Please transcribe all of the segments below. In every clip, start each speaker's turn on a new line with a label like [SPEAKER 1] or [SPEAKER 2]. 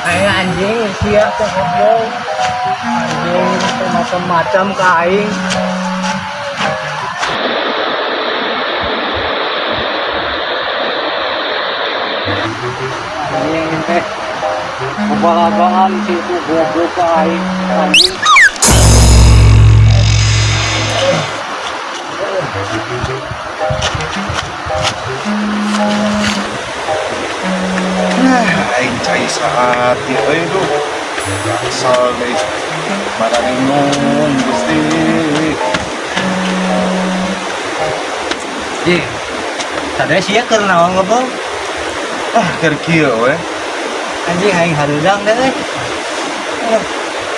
[SPEAKER 1] Kayak anjing sia teh goblok. Anjing teh macam-macam ka aing. Anjing teh abang-abangan situ goblok ka aing anjing.
[SPEAKER 2] Nah, aing cai saat ieu euy duh. Kesel deui. Bararingung Gusti.
[SPEAKER 1] Ji. Tadi sia keur naon ngobrol?
[SPEAKER 2] Ah, keur kieu we.
[SPEAKER 1] Anjing, aing hareudang deh euy.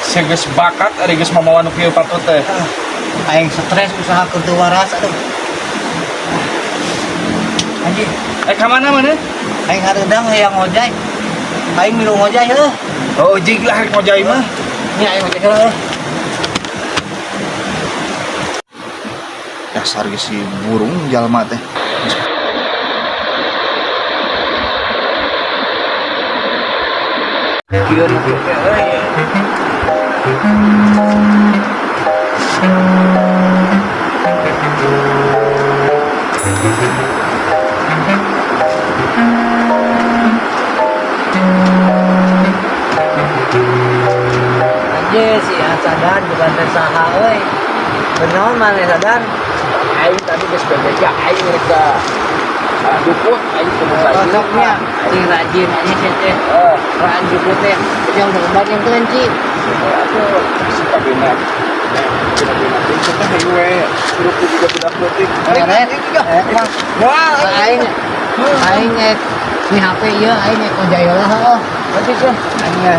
[SPEAKER 2] Sia geus bakat ari geus mamawa nu kieu patut teh.
[SPEAKER 1] Aing stres usaha keur teu waras aduh. Anjing,
[SPEAKER 2] Eh, ka mana mana?
[SPEAKER 1] Aing hareudang hayang ngojay. Aing milu ngojay heuh.
[SPEAKER 2] Oh, jig lah rek ngojay mah.
[SPEAKER 1] Nya aing ngojay heuh.
[SPEAKER 2] Dasar geus si burung jalma teh.
[SPEAKER 1] Kieu nu kieu teh euy. Anjir, si Sadan bukan teh saha euy. Benaon maneh, Sadan?
[SPEAKER 3] Aing tadi geus bebeja aing rek ka dukun aing kudu rajin.
[SPEAKER 1] Sok nya, sing rajin anjing sia teh.
[SPEAKER 3] Eh,
[SPEAKER 1] Raan jukut teh. Yang udah kembali yang kelenci.
[SPEAKER 3] Atuh si kabina. Bina-bina itu teh hayu we. Hirup juga budak leutik.
[SPEAKER 1] Eret, mah.
[SPEAKER 3] Moal.
[SPEAKER 1] Aing aing ek ni HP ieu aing ek ojay lah heuh.
[SPEAKER 3] Nanti sih.
[SPEAKER 1] Aing ya.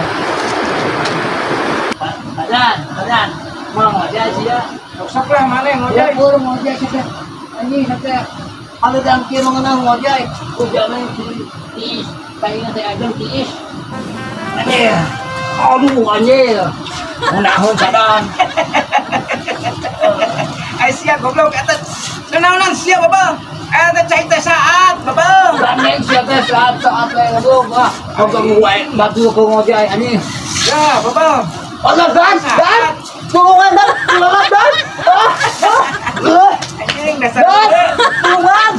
[SPEAKER 1] Sadan, Sadan. Mau ngojay sia.
[SPEAKER 3] Sok lah maneh
[SPEAKER 1] Ya
[SPEAKER 3] ngojay.
[SPEAKER 1] pur ngojay sia teh. Anjing sia teh. Hareudang kieu mengenang ngojay. Ujangan tiis. Kayaknya teh ajeng tiis. Anjir. Aduh anjir. Munahun Sadan.
[SPEAKER 3] Ai sia goblok eta. Nanaonan sia, Bapak? Eta cai teh saat, Bapak.
[SPEAKER 1] Gandeng sia teh saat-saat teh goblok. Ah, kau wae batu ke ngojay anjing.
[SPEAKER 3] Ya, Bapak.
[SPEAKER 1] Allah, Dan, Dan, tulungan Dan, tulungan Dan, ah, ah, ah,
[SPEAKER 3] Anjing dasar.
[SPEAKER 1] Dan, tulungan.